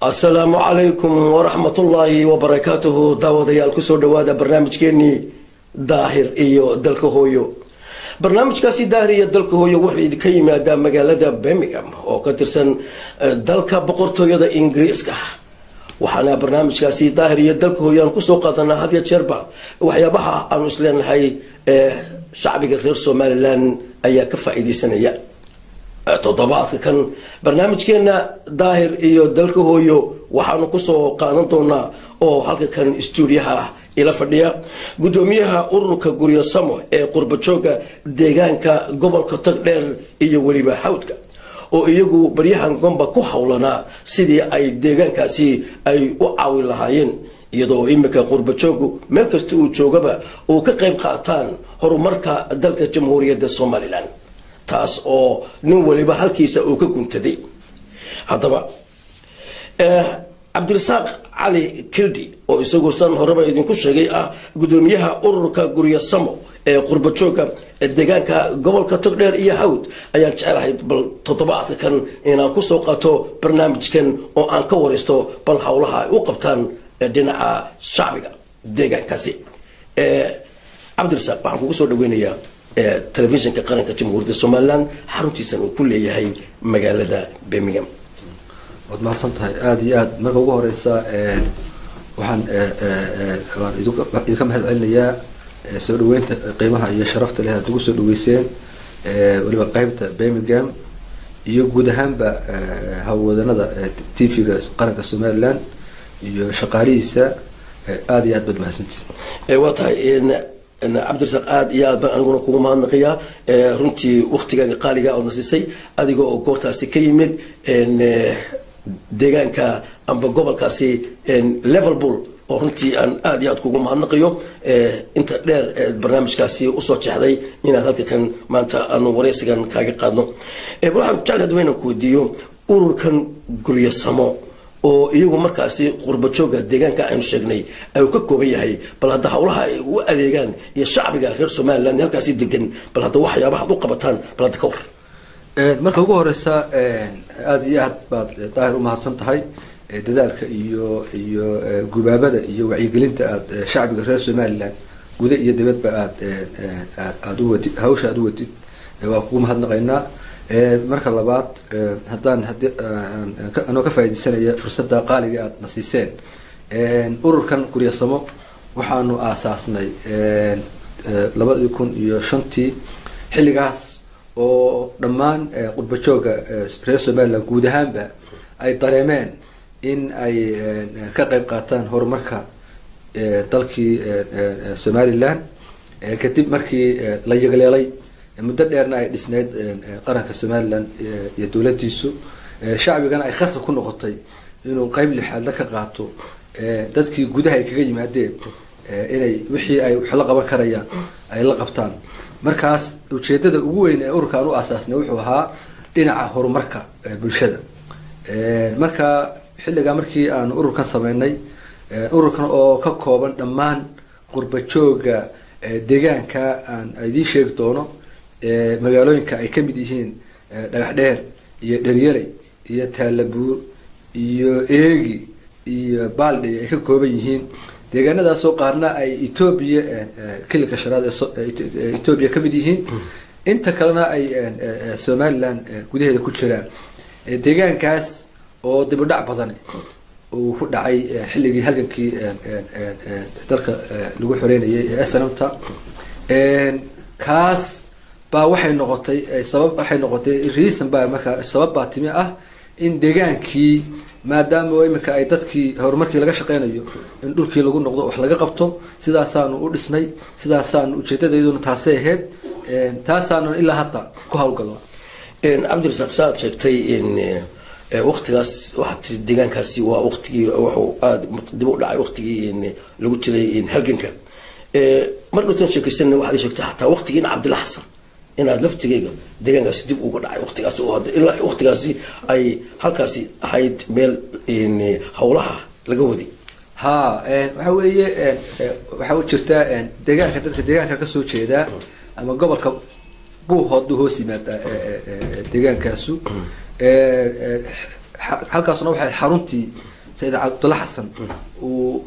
Asalaamu calaykum waraxmatullaahi wabarakaatuhu. Daawadayaal, kusoo dhawaada barnaamijkeenii Daahir iyo Dalka Hooyo. Barnaamijkaasi Daahir iyo Dalka Hooyo wuxuu idinka yimaadaa magaalada Birmingham oo ka tirsan dalka Boqortooyada Ingiriiska. Waxaana barnaamijkaasi Daahir iyo Dalka Hooyo aan kusoo qaadanaa had ya jeerba waxyaabaha aanu isleenahay ee shacbiga reer Somaliland ayaa ka faa-iideysanaya. Toddobaadka kan barnaamijkeena Daahir iyo Dalka Hooyo waxaanu kusoo qaadan doonaa oo halka kan stuudiyaha ila fadhiya guddoomiyaha ururka Guryo Samo ee qurbajooga deegaanka gobolka Togdheer iyo weliba Hawdka, oo iyagu baryahan gomba ku howlanaa sidii ay deegaankaasi ay u caawin lahaayeen, iyadoo imika qurbajoogu meel kasta uu joogaba uu ka qayb qaataan horumarka dalka Jamhuuriyadda Somaliland, taas oo nin waliba halkiisa uu ka guntaday. Haddaba Cabdirasaaq Cali Kildi, oo isagu san horeba idinku sheegay ah guddoomiyaha ururka Guryo Samo ee qurbajooga deegaanka gobolka Togdheer iyo Hawd, ayaan jecelahay bal toddobaadka kan inaan kusoo qaato barnaamijkan oo aan ka waraysto bal howlaha ay u qabtaan dhinaca shacbiga deegaankaasi. Cabdirasaaq, waxaan kugu soo dhaweynayaa Telefishinka Qaranka Jamhuuriyadda Somaliland, xaruntiisan uu ku leeyahay magaalada Birmingham. Waad mahadsan tahay aada iyo aad. Marka ugu horeysa waxaan waan idinka mahad celinayaa soo dhaweynta qiimaha iyo sharafta leh aad ugu soo dhaweyseen, weliba qeybta Birmingham iyo guud ahaanba hawwadanada TV-ga Qaranka Somaliland iyo shaqaalihiisa. Aada iyo aad baad mahadsantihi. Waa tahay Cabdirasaaq, aada iyo aad baan aniguna kugu mahadnaqayaa runtii waktigaaga qaaliga ood na siisay, adiga oo goortaasi ka yimid deegaanka amba gobolkaasi Liverpool, oo runtii aan aada iyo aad kugu mahadnaqayo inta dheer barnaamijkaasi usoo jeexday inaad halka kan maanta aanu wareysigan kaaga qaadno. Waxaan jeclay hadaba inaan ku weydiiyo ururkan Guryo Samo oo iyagu markaasi qurbajooga deegaanka aynu sheegnay ay ka kooban yahay, bal hadda hawlaha ay u adeegaan iyo shacbiga reer Somaliland halkaasi degan, bal hadda waxyaabaha ad u qabataan bal hadda ka war. Marka ugu horeysa aada iyo aad baad Daahir umahadsan tahay dadaalka iyo gubaabada iyo wacyigelinta aada shacbiga reer Somaliland guda iyo dibadba aad aad aada u wadid, hawsha aada u wadid waa kugu mahadnaqaynaa. Marka labaad, haddaan hadi anoo ka faaidaysanaya fursadda qaaliga aada na siiseen, ururkan Guryasamo waxaanu aasaasnay 2005-tii, xilligaas oo dhammaan qurbajooga reer Somaliland guud ahaanba ay dareemeen in ay ka qayb qaataan horumarka dalkii Somaliland, kadib markii la yagleelay, muddo dheerna ay dhisnayd qaranka Somaliland iyo dowladdiisu, shacbigana ay khasab ku noqotay inuu qeyb lixaadla ka qaato dadkii gudaha ay kaga yimaadeen, inay wixii ay wax la qaban karayaan ay la qabtaan. Markaas ujeedada ugu weyn ee ururka aan u aasaasnay wuxuu ahaa dhinaca horumarka bulshada. Marka xilligaa markii aan ururkan sameynay, Ururkan oo ka kooban dhammaan qurba jooga deegaanka aan idiin sheegi doono, magaalooyinka ay ka mid yihiin Dhagax Dheer iyo Dheryaley iyo Taalabuur iyo Eegi iyo Baaldhay ay ka kooban yihiin, deegaanadaasoo qaarna ay Etoobiya, kililka shanaad ee Etoobiya ka mid yihiin, inta kalena ay Somaliland gudaheeda ku jiraan. Deegaankaas oo dibudhac badan uu ku dhacay xilligii halgankii dalka lagu xoreynayay ee SNMta, kaas baa waxay noqotay sabab, waxay noqotay reason baa markaa sabab baa timi ah in deegaankii, maadaama iminka ay dadkii horumarkii laga shaqeynayo, in dhulkii lagu noqdo, wax laga qabto. Sidaasaanu u dhisnay, sidaasaanu ujeedadeyduna taasay ahayd, taasaanu ilaa hadda ku hawlgalna. Cabdirasaaq, saaad sheegtay in waktigaas waxaad tiri deegaankaasi waa waktigii wuxuu aada dib u dhacay waktigii lagu jiray halganka. Mar dhowtan sheekaysanna waxaad ii sheegtay xataa waktigii in Cabdilla Xasan inaad laftigeyga deegaankaasi dib uga dhacay waktigaasi, oo hadda ilaa waktigaasi ay halkaasi ahayd meel hawlaha laga waday. Ha, waxa weeye, waxa u jirtaa deegaanka, dadka deegaanka kasoo jeedaa ama gobolka Buuhood hoos yimaada deegaankaasu, halkaasuna waxay xaruntii Sayid Cabdulla Xasan uu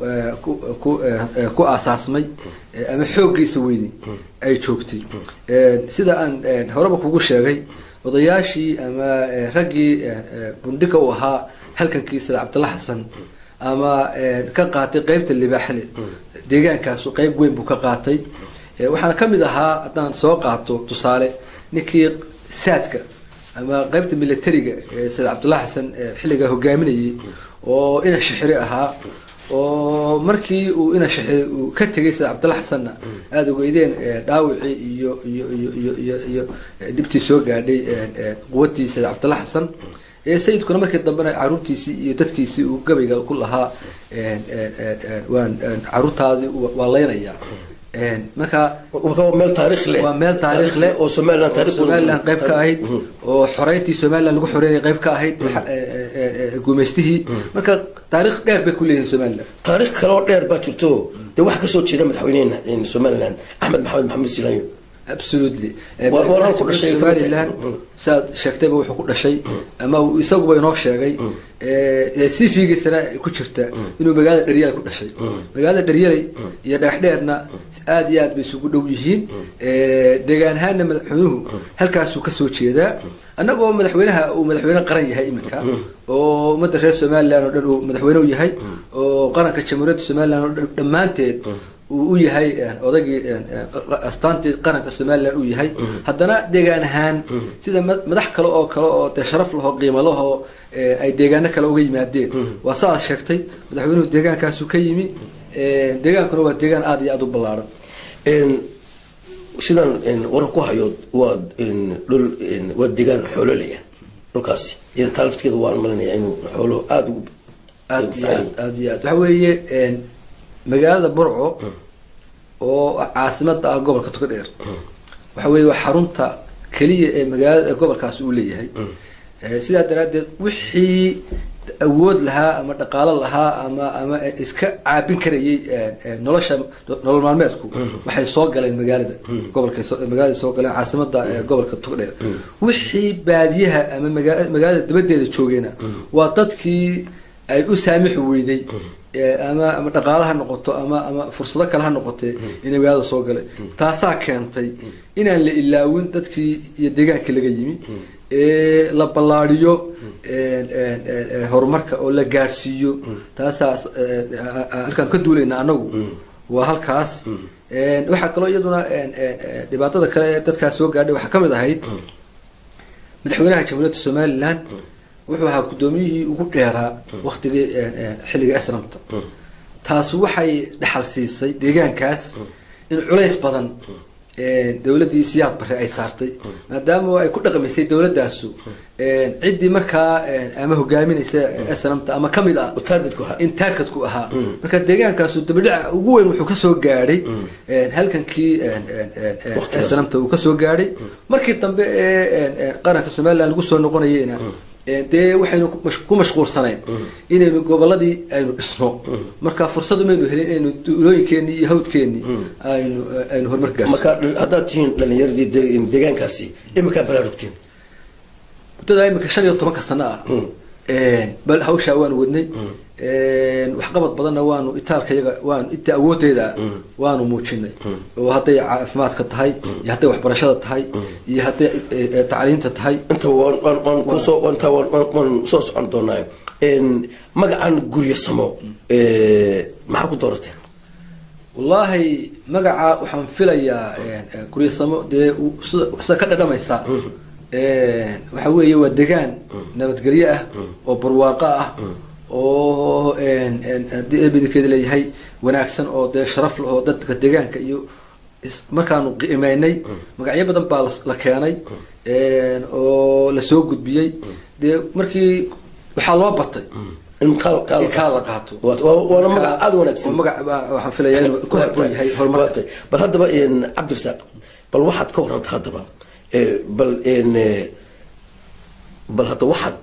ku aasaasmay ama xooggiisa weyni ay joogtay. Sida aan horeba kugu sheegay, odayaashii ama raggii bundhika u ahaa halkankii Sayid Cabdulla Xasan ama ka qaatay qeybta libaaxle, deegaankaasu qeyb weyn buu ka qaatay. Waxaana kamid ahaa, haddaan soo qaato tusaale, ninkii saadka ama qeybta militariga ee Sayid Cabdulla Xasan xilligaa hogaaminayay oo ina Shixiri ahaa, oo markii uu ina Shixiri uu ka tegay Sayid Cabdulla Xasanna aada ogeydeen dhaawicii iyo dhibtii soo gaadhay quwaddii Sayid Cabdulla Xasan, sayidkuna markii dambena caruurtiisii iyo dadkiisii uu gabayga ku lahaa "Waan caruurtaadii waa leynaya." Marka waa meel taariikh leh. Waa meel taariikh leh. Oo Somaliland taariikh. Somaliland qayb ka ahayd, oo xoreyntii Somaliland lagu xoreynayay qayb ka ahayd gumaystihii. Marka taariikh dheer bay ku leeyihin Somaliland. Taariikh kale oo dheer baa jirto dee, waxaa kasoo jeeda madaxweyneena Somaliland, Axmed Maxamed Maxamed Silaanyo. Absolutely. Waa ku dhashay. Somaliland saad sheegtayba wuxuu ku dhashay ama uu isaguba inoo sheegay, CV-giisana ku jirta, inuu magaalada Dheryaley ku dhashay. Magaalada Dheryaley iyo Dhagax Dheerna aada iyo aad bay isugu dhow yihiin. Deegaan ahaanna madaxweynuhu halkaasuu kasoo jeedaa. Annagoo madaxweynaha uu madaxweyne qaran yahay iminka, oo ummadda reer Somaliland oo dhan uu madaxweyne u yahay, oo qaranka Jamhuuriyadda Somaliland oo dhan dhammaanteed uu u yahay odaygii astaantii qaranka Somaliland uu yahay, haddana deegaan ahaan sida madax kale oo kale oo dee sharaf lahoo qiimo lahoo ay deegaano kale uga yimaadeen, waa sa aad sheegtay, madaxweynuhu deegaankaasu ka yimi. Deegaankuna waa deegaan aada iyo aada u ballaaran. Sidaan warar ku hayo, waa dhul, waa deegaan xoololey ah dhulkaasi. Iyada taa laftigeeda waan malinaya inuu xooluhu aada ugu Aad iyo aad, aada iyo aad. Waxa weeye magaalada Burco oo caasimada ah gobolka Togdheer, waxa weeye waa xarunta keliya ee magaalada gobolkaasi uu leeyahay. Sidaa daraaddeed wixii awood lahaa ama dhaqaalo lahaa ama iska caabin karayay nolosha, nolol maalmeedku, waxay soo galeen magaalada gobolka, magaalada soo galeen caasimada gobolka Togdheer. Wixii baadiyaha ama magaalada dabadeeda joogayna waa dadkii ay u saamixi weyday ama dhaqaala ha noqoto ama fursado kale ha noqotee inay magaalada soo galeen. Taasaa keentay inaan la ilaawin dadkii iyo deegaankii laga yimi, la ballaariyo horumarka oo la gaadhsiiyo. Taasaa halkaan ka duulayna anagu waa halkaas. Waxaa kaloo iyaduna dhibaatada kale ee dadkaas soo gaadhay waxaa kamid ahayd, madaxweynaha Jamhuuriyadda Somaliland wuxuu ahaa guddoomiyihii ugu dheeraa waktigii xilliga SNMta. Taasi waxay dhaxal siisay deegaankaas in culays badan dawladdii Siyaad Barre ay saartay, maadaama ay ku dhaqmaysay dawladdaasu ciddii markaa ama hogaaminaysa SNMta ama kamid ah in targetku ahaa. Marka deegaankaasu dabadhaca ugu weyn wuxuu kasoo gaadhay halkankii SNMta uu kasoo gaadhay. Markii dambe ee qaranka Somaliland lagu soo noqonayeyna Dee waxaynu ku mashquulsanayn inaynu gobolladii aynu dhisno, marka fursad umaynu helin inaynu tuulooyinkeenii iyo hawdkeenii aynu horumar gaarsiino. Marka haddaad tihiin dhalinyaradii deegaankaasi, iminkaa baraarugtiin? Muddada iminka 15-ka sano ah bal hawshaa waanu wadnay, waxqabad badanna waanu itaalka yaga waanu inta awoodeyda waanu muujinay, oo hadday caafimaadka tahay iyo hadday waxbarashada tahay iyo hadday tacliinta tahay. Inta waan kusoo inta waan soo socon doonaa. Magacan Guryo Samo maxaa ku doorateen? Wallaahi magaca waxaan filayaa Guryo Samo dee sida ka dhadhamaysa waxa weeye waa degaan nabadgelyo ah oo barwaaqo ah oo haddii eebidikeeda leeyahay wanaagsan oo dee sharaf leh oo dadka deegaanka iyo markaanu qiimeynay magacyo badan baa la keenay oo lasoo gudbiyey, dee markii waxaa loo batay in qaal in kaa la qaato. Waana magac aada wanaagsan. Magac waxaan filayaa inuu ku habboon yahay horumarka. Bal haddaba Cabdirasaaq, bal waxaad ka warranta haddaba bal bal hadda waxaad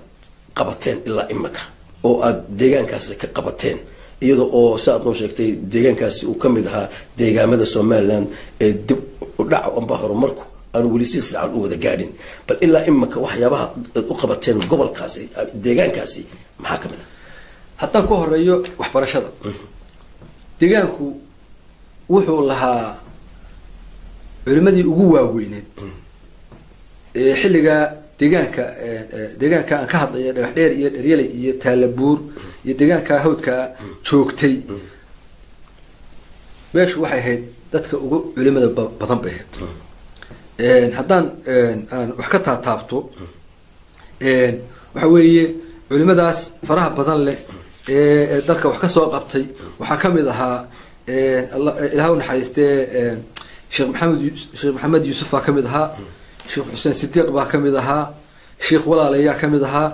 qabateen ilaa imika oo aada deegaankaasi ka qabateen, iyada oo si aad noo sheegtay deegaankaasi uu kamid ahaa deegaamada Somaliland ee dib u dhaca amba horumarku aanu weli si fiican u wada gaadhin, bal ilaa imika waxyaabaha aad u qabateen gobolkaasi, deegaankaasi, maxaa kamid ah? Haddaan ku horeeyo waxbarashada, deegaanku wuxuu lahaa culimadii ugu waaweyneed ee xilligaa deegaanka deegaanka aan ka hadlaya, Dhagax Dheer iyo Dheryaley iyo Taalabuur iyo deegaanka hawdka joogtay. Beeshu waxay ahayd dadka ugu culimada badan bay ahayd. Haddaan aan wax ka taataabto, waxa weeye culimadaas faraha badan leh ee dalka wax ka soo qabtay waxaa kamid ahaa, Ilaah u naxariistee, Sheekh Maxamed, Sheekh Maxamed Yuusuf baa kamid ahaa, Sheekh Xuseen Sidiiq baa kamid ahaa, Sheekh Walaalayaa kamid ahaa,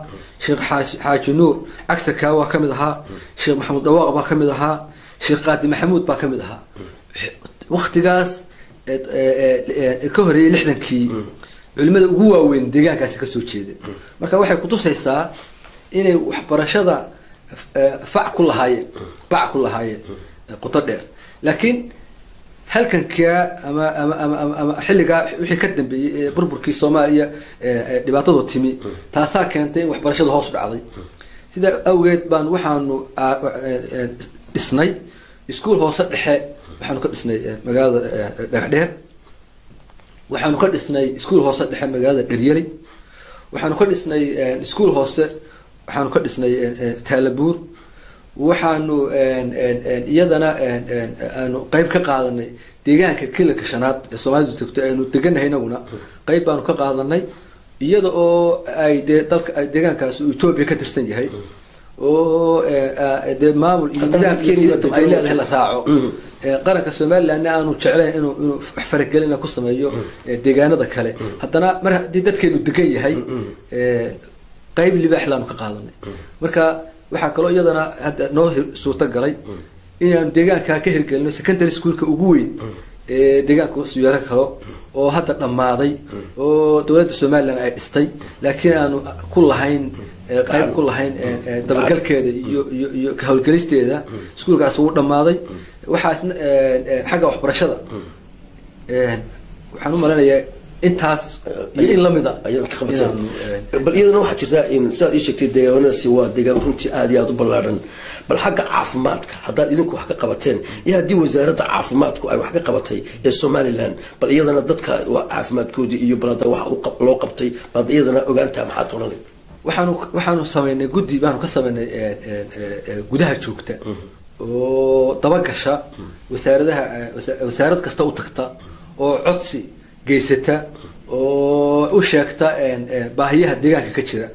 Sheekh Xaaji Nuur Cagsakaa waa kamid ahaa, Sheekh Maxamuud Dhawaaq baa kamid ahaa, Sheekh Qaadi Maxamuud baa kamid ahaa. Waktigaas ka horreeyey 60-kii culimada ugu waaweyn deegaankaasi kasoo jeeda. Marka waxay kutusaysaa inay waxbarashada fac ku lahaayeen, bac ku lahaayeen qoto dheer. Laakiin halkankaa ama xilligaa wixii ka dambeeyey ee burburkii Soomaaliya dhibaatadu timi, taasaa keentay in waxbarashada hoos u dhacday. Sidaa awgeed baan waxaanu dhisnay iskuul hoose dhexe, waxaanu ka dhisnay magaalada Dhagaxdheer, waxaanu ka dhisnay iskuul hoose dhexe magaalada Dheryeley, waxaanu ka dhisnay iskuul hoose, waxaanu ka dhisnay Taalabuur. Waxaanu iyadana aanu qeyb ka qaadanay deegaanka Kilalka Shanaad ee Soomaalidu tegto aynu deganahay, inaguna qeyb baanu ka qaadanay, iyada oo ay dee dalka deegaankaas uu Etoobiya ka tirsan yahay oo dee maamul iyo nidaam iyo system ay leedahay la raaco, qaranka Somalilandna aanu jeclayn inuu wax faragelina ku sameeyo deegaanada kale. Haddana mar haddii dadkeenu degan yahay, qeyb libaax laanu ka qaadanay. Marka waxaa kaloo iyadana hadda noo suurta galay inaanu deegaanka ka hirgelino secondary schoolka ugu weyn ee deegaanka yeelan karo oo hadda dhammaaday oo dowladda Somaliland ay dhistay, laakiin aanu ku lahayn qayb ku lahayn dabagalkeeda iyo ka howlgelisteeda. Iskuulkaas wuu dhammaaday. Waxaasna xagga waxbarashada waxaan u maleynayaa intaas iyo in lamida. Ayaad ka qabateen. Bal iyadana waxaa jirtaa in sidaad ii sheegtay deegaanadaasi waa deegaan runtii aada iyo aada u ballaadhan. Bal xagga caafimaadka haddaad idinku wax ka qabateen iyo haddii wasaaradda caafimaadku ay wax ka qabatay ee Somaliland, bal iyadana dadka caafimaadkoodii iyo bal hadda wax loo qabtay, bal iyadana ogaantaa maxaad ka odhan? Waxaanu sameynay guddi baanu ka sameynay gudaha joogta oo dabagasha wasaaradaha, wasaarad kasta u tagta oo codsi geysata oo u sheegta baahiyaha deegaanka ka jira.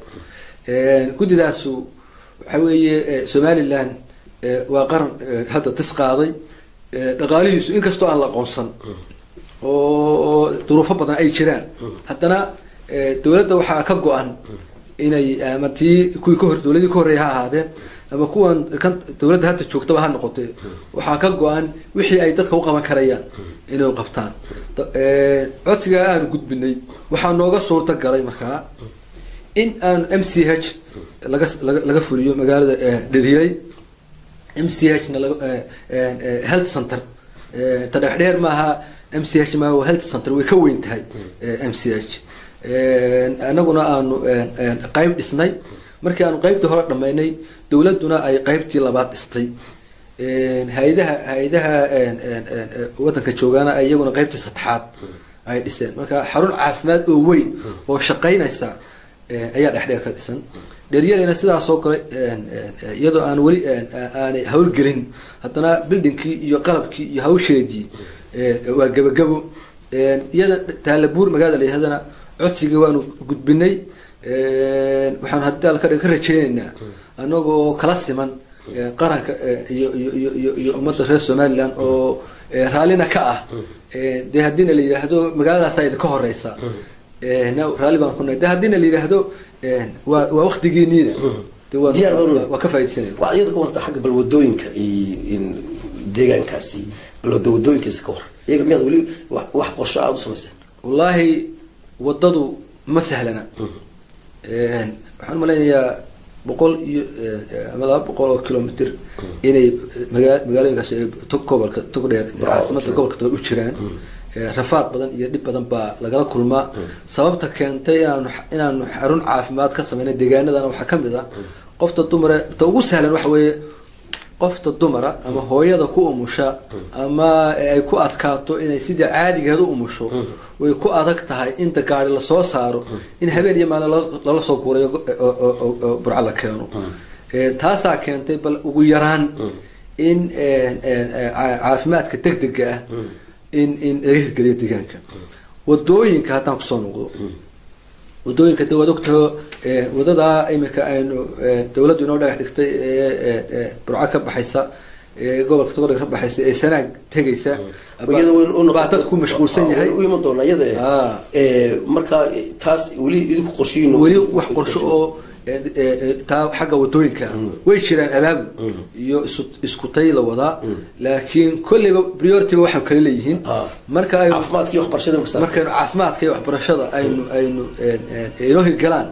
Guddidaasu waxa weeye Somaliland waa qaran hadda tis qaaday, dhaqaalihiisu inkastoo aan la aqoonsan oo duruufo badan ay jiraan, haddana dowladda waxaa ka go-an inay ama tii kuwii kahor dowladii ka horreeya ha ahaadeen ama kuwan kan dowladda hadda joogtaba ha noqotee, waxaa ka go-an wixii ay dadka u qaban karayaan inay qabtaan. Codsigaa aanu gudbinay waxaa nooga suurta galay markaa In aanu MCH laga fuliyo magaalada Dheryeley, MCH na health center ta Dhagaxdheer maaha, MCH maaha, waa health center, way ka weyn tahay MCH. Anaguna aanu qayb dhisnay. Markii aanu qaybtii hore dhamaynay, dowladduna ay qaybtii labaad dhistay, hay-adaha waddanka joogaana ay iyaguna qaybtii saddexaad ay dhiseen. Marka xarun caafimaad oo weyn oo shaqaynaysa ayaa Dhexdheer ka dhisan. Dheryelena sidaas oo kale, iyadoo aan weli aanay hawlgelin, haddana buildingkii iyo qalabkii iyo hawsheedii waa gebagabo. Iyada Taalabuur magaalada la yirahdana codsigii waanu gudbinay. Waxaanu haddii Alla ka rajeyneynaa, anagoo kala siman qaranka iyo ummadda reer Somaliland oo raallina ka ah, dee haddiina la yidhaahdo magaaladaasaa idinka horeysa, raalli baan ku nahay. De haddiina la yidhaahdo waa waktigiiniina, de waa ka faaidsanay. Waxaad iyada ka warta xagga bal wadooyinka deegaankaasi, bal wadooyinkiisa ka war, iyaga miyaad weli wax qorsho aada u samayseen? Wallaahi wadadu ma sahlana. Waxaan umalaynayaa 100 iyo ama 200 oo kilomitr inay magaalooyinkaas gobolka Togdheer, caasimada gobolka Togdheer, u jiraan. Rafaad badan iyo dhib badan baa lagala kulmaa. Sababta keentay inaanu xarun caafimaad ka sameynay deegaanadana waxaa kamid ah qofta dumara, ta ugu sahlan waxa weeye qofta dumara ama hooyada ku umusha ama ay ku adkaato inay sidii caadigeed u umusho, way ku adag tahay inta gaari lasoo saaro in habeen iyo maalin lala soo guurayo oo Burco la keeno. Taasaa keentay bal ugu yaraan in caafimaadka degdega ah in laga hirgeliyo deegaanka. Wadooyinka haddaan kusoo noqdo, wadooyinka de waad ogtaho, wadadaa imika aynu dawladdu inoo dhagax dhigtay ee Burco ka baxaysa, ee gobolka Togdheer ka baxaysa, ee Sanaag tegaysa, baa dadku ku mashquulsan yahay. U iman doona iyada. Marka taas weli idinku qorshihiin? Weli wax qorsho oo taa xagga wadooyinka way jiraan, abaabul iyo isku tay la wadaa, laakiin kolleyba priority-ba waxaan kala leeyihiin marka ay caafimaadka iyo waxbarashada. Markaynu caafimaadka iyo waxbarashada aynu inoo hirgalaan,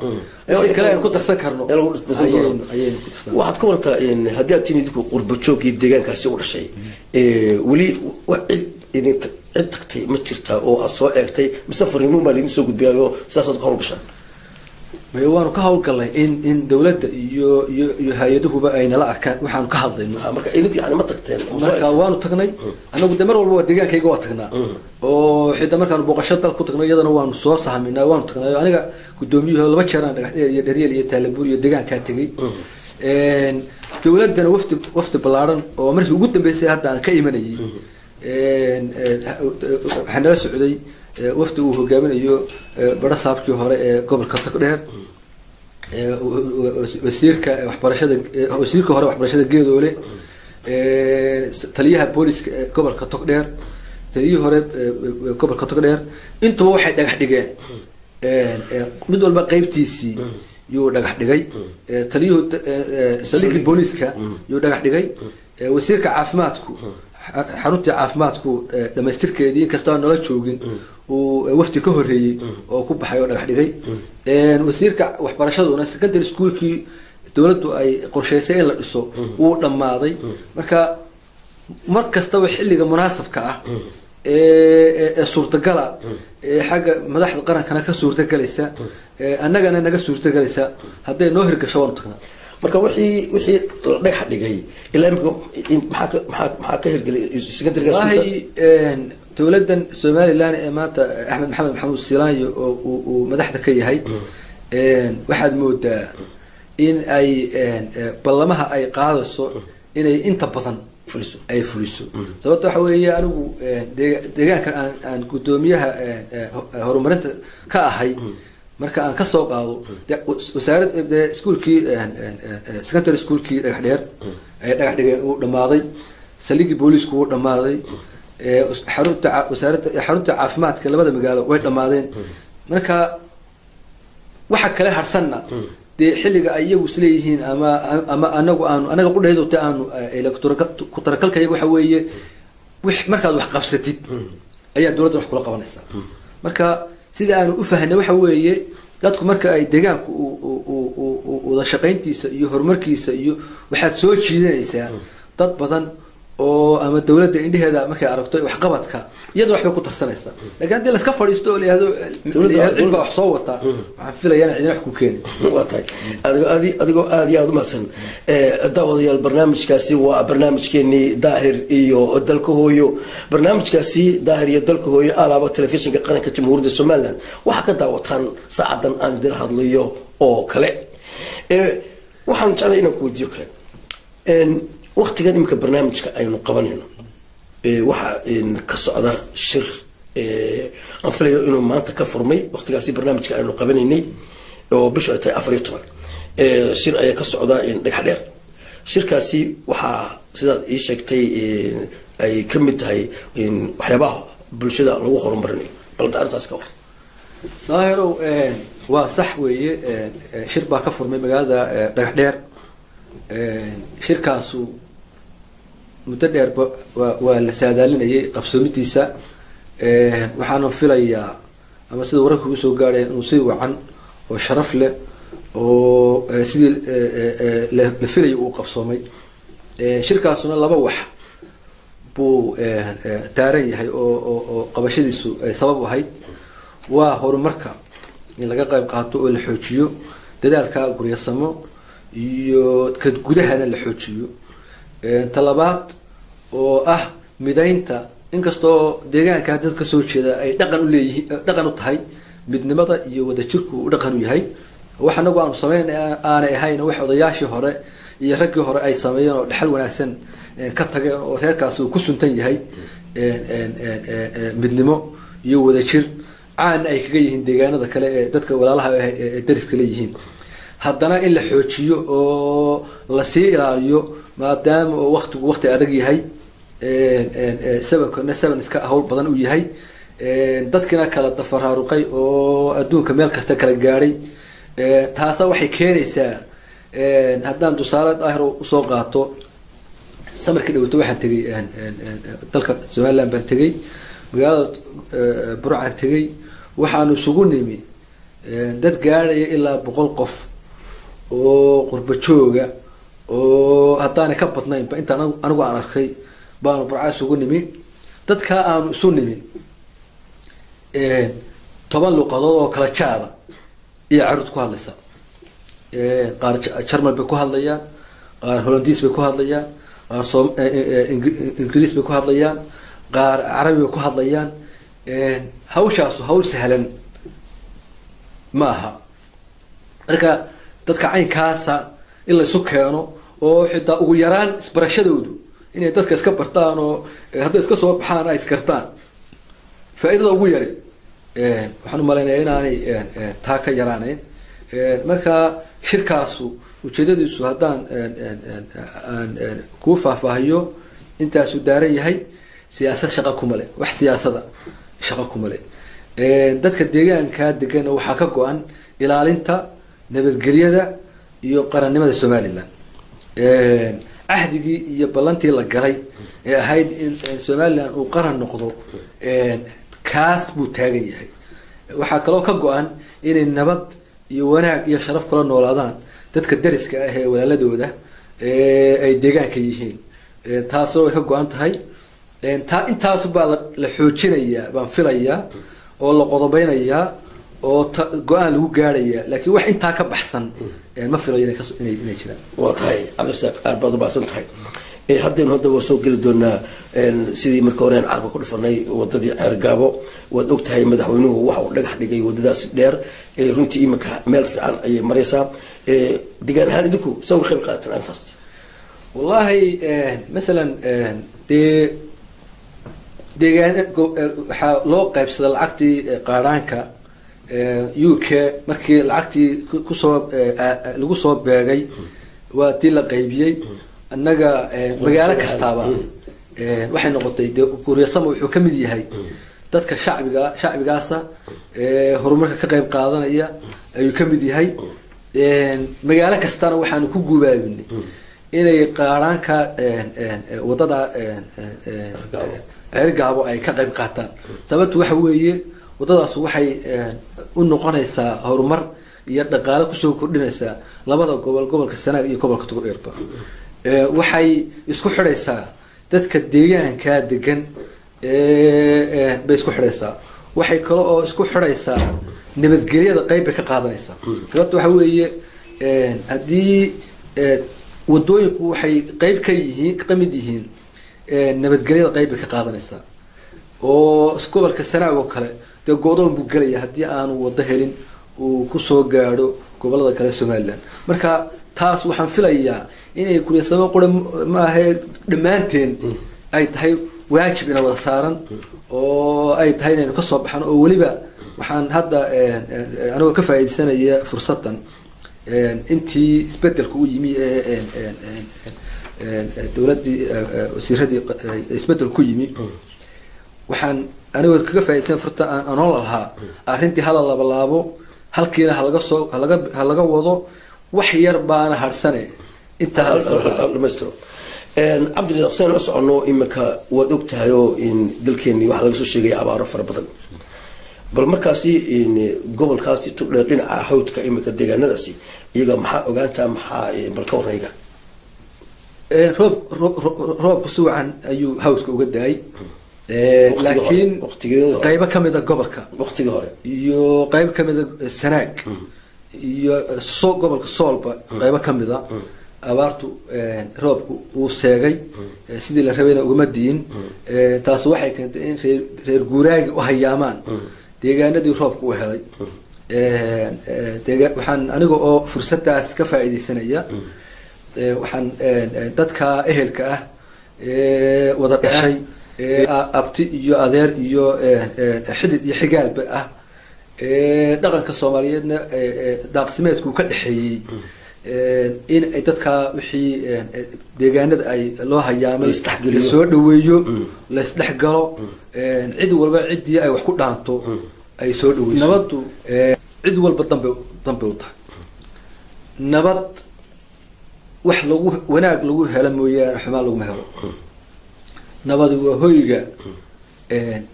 wixii kale aynu ku darsan karno ayaynu ku darsan. Waxaad ka wartaa haddii aad tihiin idinku qurbo joogii deegaankaasi u dhashay, weli cid idin cid tagtay ma jirtaa oo aad soo eegtay, mise fariimuun baa laidin soo gudbiyayo sidaasaad ku hawl gashaan? Maya, waanu ka hawlgalnay in dawladda iyo hay-aduhuba ay nala arkaan waxaanu ka hadlayno. Marka idinku yani ma tagteen? Marka waanu tagnay anagu de, mar walba waa deegaankayga waa tagnaa, oo xitaa markaanu booqasho dal ku tagno iyadana waanu soo sahminaa, waanu tagnay. Aniga guddoomiyuhu laba jeeraan Dhagaxdheer iyo Dheryeel iyo Taalabuur iyo deegaankaa tegay. Dawladdana wafdi ballaaran oo markii ugu dambeysay hadda aan ka imanayay waxaa nala socday wafdi uu hogaaminayo barasaabkii hore ee gobolka Togdheer, wasiirka waxbarashada, wasiirka hore waxbarashada Geedoole, taliyaha booliska ee gobolka Togdheer, taliyihii hore gobolka Togdheer. Intuba waxay dhagax dhigeen, mid walba qeybtiisii yuu dhagax dhigay. Taliyuhu saldhiggii booliska yuu dhagax dhigay. Wasiirka caafimaadku xaruntii caafimaadku dhamaystirkeedii, inkastoo aan nala joogin, uu wafdi ka horreeyey oo ku baxay oo dhagax dhigay. Wasiirka waxbarashaduna secondary schoolkii dawladdu ay qorshaysay in la dhiso wuu dhammaaday. Marka mar kastaba xilliga munaasabka ah ee suurtagala, ee xagga madaxda qarankana ka suurtagalaysa, annagana naga suurtagalaysa, hadday noo hirgasho waanu tagnaa. Marka wixii la dhagax dhigay ilaa imika maxaa ka hirgelay secondary? Wallahi dawladdan Somaliland ee maanta Axmed Maxamed Maxamuud Silaanyo oo uu madaxda ka yahay, waxaad moodaa in ay ballamaha ay qaadayso inay inta badan fuliso, ay fuliso. Sababta waxa weeye anigu deegaanka aan guddoomiyaha horumarinta ka ahay, marka aan kasoo qaado wasaarad de iskuolkii secondary schoolkii Dhagax Dheer ay dhagax dhigeen uu dhamaaday, saldhiggii booliisku wuu dhamaaday, xarunta wasaaradda, xarunta caafimaadka labada magaalo way dhamaadeen. Marka waxa kale harsanna dee xilliga ay iyagu isleeyihiin ama anagu aanu anaga qudhaydo te aanu ku tarakalka iyaga waxa weeye wix markaad wax qabsatid ayaa dowladdan wax kula qabanaysaa. Marka sida aanu u fahnay waxa weeye Dadku marka ay deegaanku wada shaqayntiisa iyo horumarkiisa iyo waxaad soo jiidanaysaa dad badan oo ama dawladda indheheeda markay aragto waxqabadka iyaduna waxbay ku tarsanaysaa. Laakiin haddii laska fadhiisto oo la yihahdo cid baa wax soo wataa, waxaan filayaa in cidina wax ku keeni. Waa tahay, adigoo aada iyo aada umahadsan. Daawadayaal, barnaamijkaasi waa barnaamijkeenii Daahir iyo Dalka Hooyo. Barnaamijkaasi Daahir iyo Dalka Hooyo alaaba telefishinka qaranka Jamhuuriyadda Somaliland waxaa ka daawataan saacadan aan idin hadlayo oo kale. Waxaan jeclay inaan ku weydiiyo kale waktigan imika barnaamijka aynu qabanayno, waxaa ka socda shir aan filayo inuu maanta ka furmay waktigaasi barnaamijka aynu qabanaynay oo bishu ay tahay 14. Shir ayaa ka socda Dhagax Dheer. Shirkaasi waxaa sidaad ii sheegtay ay ka mid tahay waxyaabaha bulshada lagu horumarinayo. Bal arrintaas ka war. Daahirow, waa sax weeye, shir baa ka furmay magaalada Dhagax Dheer. Shirkaasu muddo dheerba waa la saadaalinayay qabsoomidiisa. Waxaana filayaa ama sida wararka ugu soo gaadhaya inuu si wacan oo sharaf leh oo sidii la filayay uu qabsoomay. Shirkaasuna laba wax buu daaran yahay oo qabashadiisu ay sabab u ahayd: waa horumarka in laga qayb qaato oo la xoojiyo dadaalka guryasamo iyo ka gudahana la xoojiyo. Talabaad oo ah midaynta, inkastoo deegaanka dad ka soo jeeda ay dhaqan u leeyihiin, dhaqan u tahay midnimada iyo wadajirku u dhaqan u yahay, wax anagu aanu sameyn aanay ahayn, wax odayaashii hore iyo raggii hore ay sameeyeen oo dhexal wanaagsan ka tageen oo reerkaasi uu ku suntan yahay midnimo iyo wadajir, caana ay kaga yihiin deegaanada kale ee dadka walaalaha ee dariska leeyihiin. Haddana in la xoojiyo oo lasii ilaaliyo, maadaama oo waktigu wakti adag yahay, sevenkana seven iska hawl badan u yahay, dadkina kala dafaraaruqay oo adduunka meel kasta kala gaadhay. Taasa waxay keenaysaa, haddaan tusaale Daahir usoo qaato, samarkii dhaweyto waxaan tegey dalka Somaliland baan tegey, magaalada Burcaan tegey. Waxaanu isugu nimi dad gaadhaya ilaa 100 qof oo qurba jooga oo haddaanay ka badnaynba intaan anigu aan arkay baanu Burca isugu nimi. Dadkaa aanu isu nimi 10 luqadood oo kala jaada iyo caruurta ku hadlaysa. Qaar Jarmal bay ku hadlayaan, qaar Hollandiis bay ku hadlayaan, qaar Ingiriis bay ku hadlayaan, qaar Carabi bay ku hadlayaan. Hawshaasu hawl sahlan ma aha. Marka dadka caynkaasa in la isu keeno oo xitaa ugu yaraan isbarashadoodu inay dadka iska bartaan oo hadday iska soo baxaan ay iskartaan, faa'iidada ugu yari waxaan umalaynaya inaanay taa ka yaraanayn. Marka shirkaasu ujeedadiisu haddaan aan kuu faahfaahiyo intaasuu daaran yahay. Siyaasad shaqa kuma le, wax siyaasada shaqa kuma le. Dadka deegaankaa degana waxaa ka go-an ilaalinta nabadgelyada iyo qarannimada Somaliland. Cahdigii iyo ballantii la galay ee ahayd in Somaliland uu qaran noqdo, kaas buu taagan yahay. Waxaa kaloo ka go-an inay nabad iyo wanaag iyo sharaf kula noolaadaan dadka dariska ah ee walaaladooda ay deegaanka yihiin, taasoo way ka go-an tahay. Taa intaasu baa la xoojinayaa baan filayaa oo la qodobeynayaa oo go-aan lagu gaarayaa, laakiin wax intaa ka baxsan ma filayo inay jiraan. Waa tahay Cabdirasaaq, aada baad u baahsan tahay. Haddaynu hadda waa soo geli doonaa sidii marka hore aan carabka ku dhifanay wadadii Ceergaabo. Waad og tahay madaxweynuhu waxa uu dhagax dhigay wadadaas dheer. Runtii iminka meel fiican ayay maraysaa. Degaan ahaan idinku sa uga qayb qaadateen arrintaas? Wallahi masalan dee deegaan waxaa loo qaybsaday lacagtii qaadhaanka UK. Markii lacagtii kusoo lagu soo beegay waa tii la qaybiyey. Annaga magaalo kastaaba waxay noqotay dee Guryasamo wuxuu ka mid yahay dadka shacbiga shacbigaasa horumarka ka qayb qaadanaya ayuu ka mid yahay. Magaalo kastana waxaanu ku gubaabinay inay qaadhaanka wadada Ceergaabo ay ka qayb qaataan. Sababtu waxa weeye Waddadaas waxay u noqonaysaa horumar iyo dhaqaale kusoo kordhinaysaa labada gobol, gobolka Sanaag iyo gobolka Togdheerba. Waxay isku xidhaysaa dadka deegaankaa degan bay isku xidhaysaa. Waxay kale oo isku xidhaysaa nabadgelyada, qayb bay ka qaadanaysaa. Sababta waxa weeye, haddii wadooyinku waxay qayb ka yihiin, ka mid yihiin nabadgelyada, qayb bay ka qaadanaysaa. Oo gobolka Sanaag oo kale dee go-doon buu gelaya haddii aanu waddo helin uu kusoo gaadho gobolada kale Somaliland. Marka taas waxaan filayaa inay kuryasamo qura maahae dhammaanteen ay tahay waajib ina wada saaran oo ay tahay inaynu kasoo baxno. Oo weliba waxaan hadda anigoo ka faa'iidaysanaya fursaddan, intii isbedelka u yimi ee dowladdii wasiiradii isbedel ku yimi, waxaan anigoo kaga faaidaysan furta anoo lahaa arrintii hala labalaabo, halkiina halaga soo halaga halaga wado, wax yar baana harsane intaa dhamaystiro. Cabdirasaaq, siaan la soconno imika waad og tahay oo in dalkeeni waxaa laga soo sheegaya abaaro fara badan. Bal markaasi gobolkaasi Togdheer dhinaca hawdka imika deegaanadaasi iyaga maxaa ogaantaa, maxaa bal ka warrayga? Roob roobku si wacan ayuu hawska uga daay, laakiin qaybo kamida gobolka waqtigii hore iyo qaybo kamida Sanaag iyo so gobolka Soolba qaybo kamida abaartu roobku uu seegay, sidii la rabayna ugama diin. Taas waxay keentay in reer guuraagi u hayaamaan deegaanadii roobku u helay. Waxaan aniga oo fursadaas ka faa'iidaysanaya, waxaan dadka ehelka ah wada dhashay, abti iyo adeer iyo xidid iyo xigaalba ah, dhaqanka Soomaaliyeedna daaqsimeedku ka dhexeeyey, in ay dadka wixii deegaanada ay loo hayaamay lasoo dhaweeyo, laisdhex galo, cid walba ciddii ay wax ku dhaanto ay soo dhaweyso. Nabaddu cid walba dambe dambe u tahay. Nabad wax lagu wanaag lagu helo mooyaane xumaan laguma helo. Nabadi waa hoyga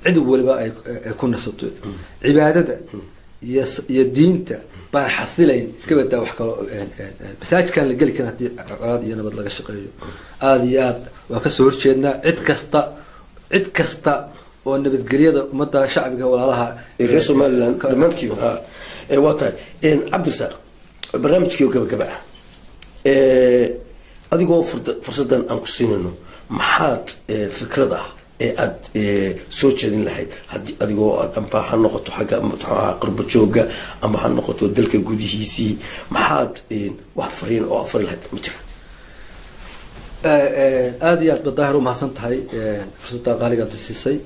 cid waliba ay ku nasato. Cibaadada iyo diinta baan xasilayn, iska badaa wax kaloo. Masaajidkaan la geli karin haddii colaad iyo nabad laga shaqeeyo. Aada iyo aad waa kasoo horjeednaa cid kasta, cid kasta oo nabadgelyada ummadda shacbiga walaalaha reer Somaliland dhammaantiiba. Waa tahay Cabdirasaaq, barnaamijkii oo gabagaba ah, adigoo fursaddan aan ku siinayno, maxaad fikrad ah ee aada soo jeedin lahayd haddii adigoo aad amba ha noqoto xagga mxuaha qurbo jooga amba ha noqoto dalka gudihiisii, maxaad wax fariin oo aad fari lahayd ma jira? Aada iyo aad ba Daahir umahadsan tahay fursadda qaaligaad siisay.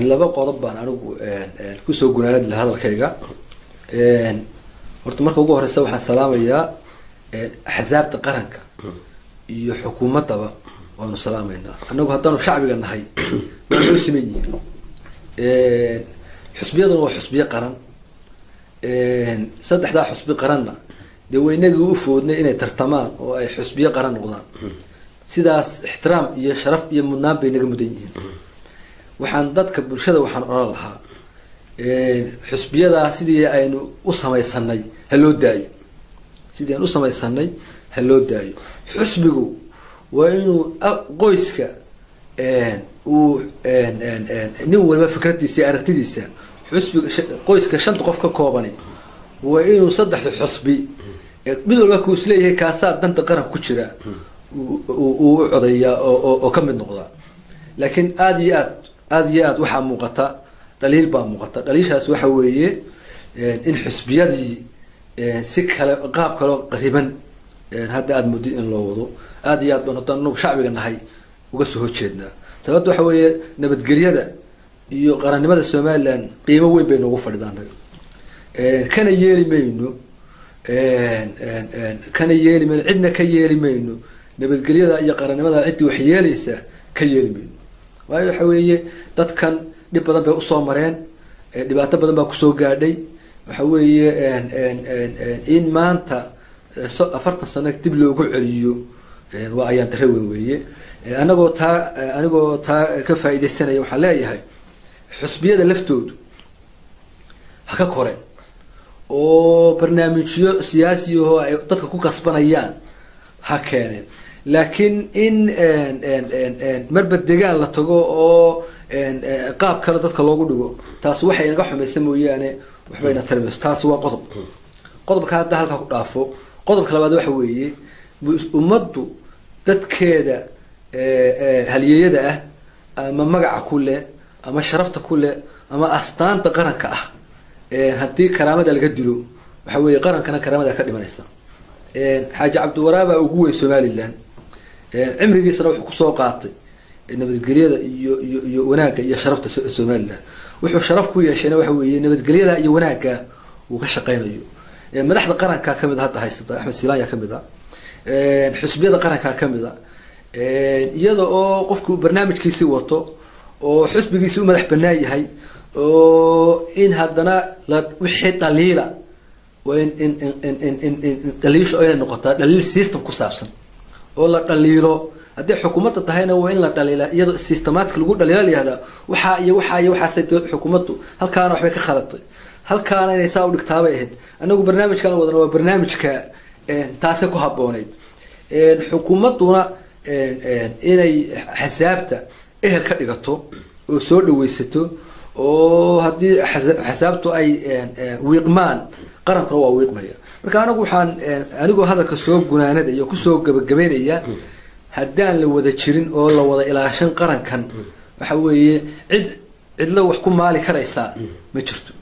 Laba qodob baan anigu kusoo gunaanadi laha hadalkayga. Horta marka ugu horeysa waxaan salaamayaa axsaabta qaranka iyo xukuumaddaba, waanu salaameynaa. Annagu haddaanu shacbiga nahay waa noo siman yihiin. Xusbiyaduna waa xusbiyo qaran. Saddexdaa xusbi qaranna dee waynagii u foodnay inay tartamaan oo ay xusbiyo qaran noqdaan. Sidaas ixtiraam iyo sharaf iyo mudnaan bay naga mudan yihiin. Waxaan dadka bulshada waxaan odhan lahaa, xusbiyadaa sidii aynu u samaysanay ha loo daayo, sidii aynu u samaysanay ha loo daayo. Xusbigu waa inuu qoyska uu nin waliba fikradiisa iyo aragtidiisa, xusbiga qoyska shanta qof ka koobani waa inuu saddexda xusbi mid walba kuu isleeyahay kaasaa danta qaranka ku jira uu u codeeyaa oo ka mid noqdaa. Laakiin aada iyo aad, aada iyo aad waxaa muuqata dhaliil baa muuqata. Dhaliishaas waxa weeye in xusbiyadii si kale, qaab kaleo qariban hadda aada moodid in loo wado. Aada iyo aad baan haddaan anagu shacbiga nahay uga soo horjeednaa. Sababta waxa weeye nabadgelyada iyo qarannimada Somaliland qiimo weyn bay noogu fadhidaa annaga. Kana yeeli mayno, kana yeeli mayno, cidna ka yeeli mayno. Nabadgelyada iyo qarannimada ciddii wax yeelaysa ka yeeli mayno, waayo waxa weeye dadkan dhib badan bay usoo mareen, dhibaato badan baa kusoo gaadhay. Waxa weeye in maanta 40 sano dib loogu celiyo waa ayaan dare weyn weeye. Anagoo taa, anigoo taa ka faa'iidaysanaya, waxaan leeyahay xusbiyada laftoodu Ha ka koreen oo barnaamijyo siyaasiyaho ay dadka ku kasbanayaan ha keeneen, laakiin in marba degaan la tago oo qaab kale dadka loogu dhigo, taas waxay inaga xumaysa mooyaane waxbayna tari mayso. Taas waa qodob. Qodobka hadda halkaa ku dhaafo. Qodobka labaad waxa weeye, ummaddu dadkeeda halyeeyada ah ama magaca ku leh ama sharafta ku leh ama astaanta qaranka ah, haddii karaamada laga dilo, waxa weeye qarankana karaamada ka dhimanaysa. Xaaji Cabdiwaraaba ugu weyn Somaliland, cimrigiisana wuxuu kusoo qaatay nabadgelyada iyo wanaagga iyo sharafta Somaliland. Wuxuu sharaf ku yeeshayna waxa weeye nabadgelyada iyo wanaagga uu ka shaqeynayo. Madaxda qaranka kamid a hadda haysata, Axmed Silaanya kamid a, xusbiyada qaranka kamid a, iyada oo qofku barnaamijkiisii wato oo xusbigiisii u madax banaan yahay, oo in haddana la wixii dhaliila waa in dhaliishu inay noqotaa dhaliil system ku saabsan oo la dhaliilo. Haddii xukuumadda tahayna waa in la dhaliila iyadoo systematic lagu dhaliila, la yihahdaa waxaa iyo waxaa iyo waxaasay xukuumaddu halkaana waxbay ka khalatay, halkaana inay saa u dhigtaabay ahayd, anagu barnaamijkan wadana waa barnaamijka taasay ku habboonayd. Xukuumadduna inay xasaabta ehel ka dhigato oo soo dhaweysato, oo haddii xasaabtu ay wiiqmaan, qarankuna waa wiiqmaya. Marka anigu waxaan anigoo hadalka soo gunaanada iyo kusoo gabagabeynaya, haddaan la wada jirin oo la wada ilaashan qarankan, waxa weeye cid cidlo wax ku maali karaysaa ma jirto.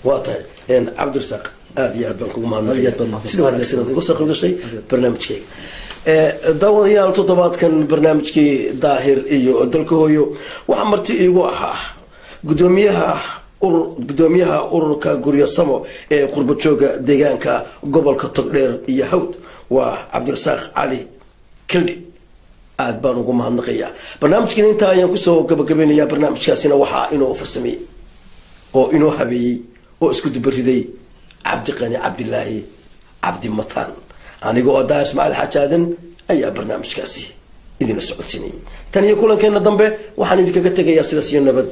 Waa tahay, Cabdirasaaq, aada iyo aad baan kugu mahadnaqaya sida wanaagsan aad uga soo qayb gashay barnaamijkayga. Daawadayaal, toddobaadkan barnaamijkii Daahir iyo Dalka Hooyo waxaa marti iigu ahaa gudoomiyaha ururka Guryo Samo ee qurba jooga deegaanka gobolka Togdheer iyo Hawd, waa Cabdirasaaq Cali Kildhi. Aada baan ugu mahadnaqayaa. Barnaamijkiina intaa ayaan kusoo gabagabaynayaa. Barnaamijkaasina waxaa inoo farsameeyey oo inoo habeeyey oo isku dubariday Cabdiqani Cabdilaahi Cabdi Mataan. Aniga oo Daahir Ismaaciil Xaaji Aadan ayaa barnaamijkaasi idinla socodsiinayay. Tan iyo kulankeena dambe waxaan idinkaga tegayaa sidaas iyo nabad.